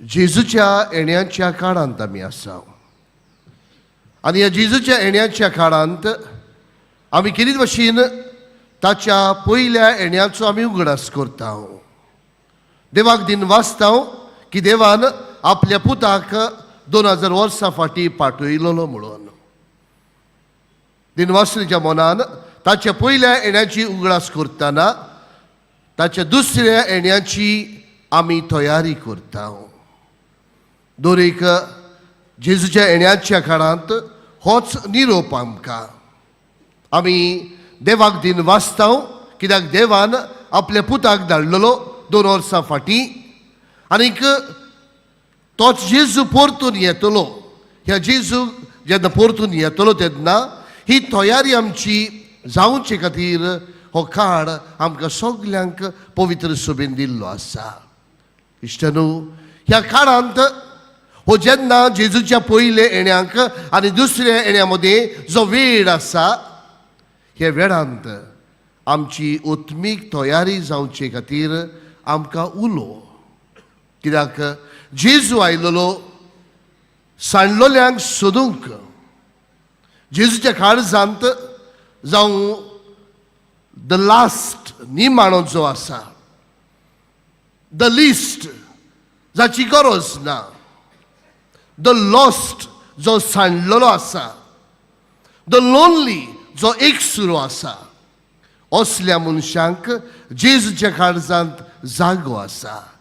जेजूच्या येण्याच्या काळांत आमी आसा आनी ह्या जेजूच्या येण्याच्या काळांत आमी कितें भशेन ताच्या पयल्या येण्याचो आमी उगडास करता. देवाक दिन वाचता की देवान आपल्या पुताक 2000 वर्सां फाटीं पाठयलेलो म्हणून. दिनवासरीच्या मनान ताच्या पयल्या येण्याची उगडास करतना ताच्या दुसऱ्या येण्याची आमी तयारी करता. दर एक जेजूच्या येण्याच्या काळांत होच निरोप आमकां. आमी देवाक दिन वाचता कित्याक देवान आपल्या पुताक धाडलेलो 2 वर्सां फाटीं आनीक तोच जेजू परतून येतलो. ह्या जेजू जेन्ना परतून येतलो तेन्ना ही तयारी आमची जावचे खातीर हो काळ आमकां सगल्यांक पवित्र सोबीन दिल्लो आसा. इश्टानू, ह्या काळांत हो जेन्ना जेजूच्या पयल्या येण्याक आनी दुसऱ्या येण्या मदीं जो वेळ आसा, ह्या वेळांत आमची उत्मीक तयारी जावचे खातीर आमकां उलो, कित्याक जेजू आयलेलो सांडलोल्यांक सोदूंक. जेजूच्या काळजांत जावं the last, निमाणो जो आसा, the list जाची गरज ना, the lost जो सांडलेलो आसा, the lonely जो एकसुरो आसा, असल्या मनशांक जेजूच्या काळजांत जागो आसा.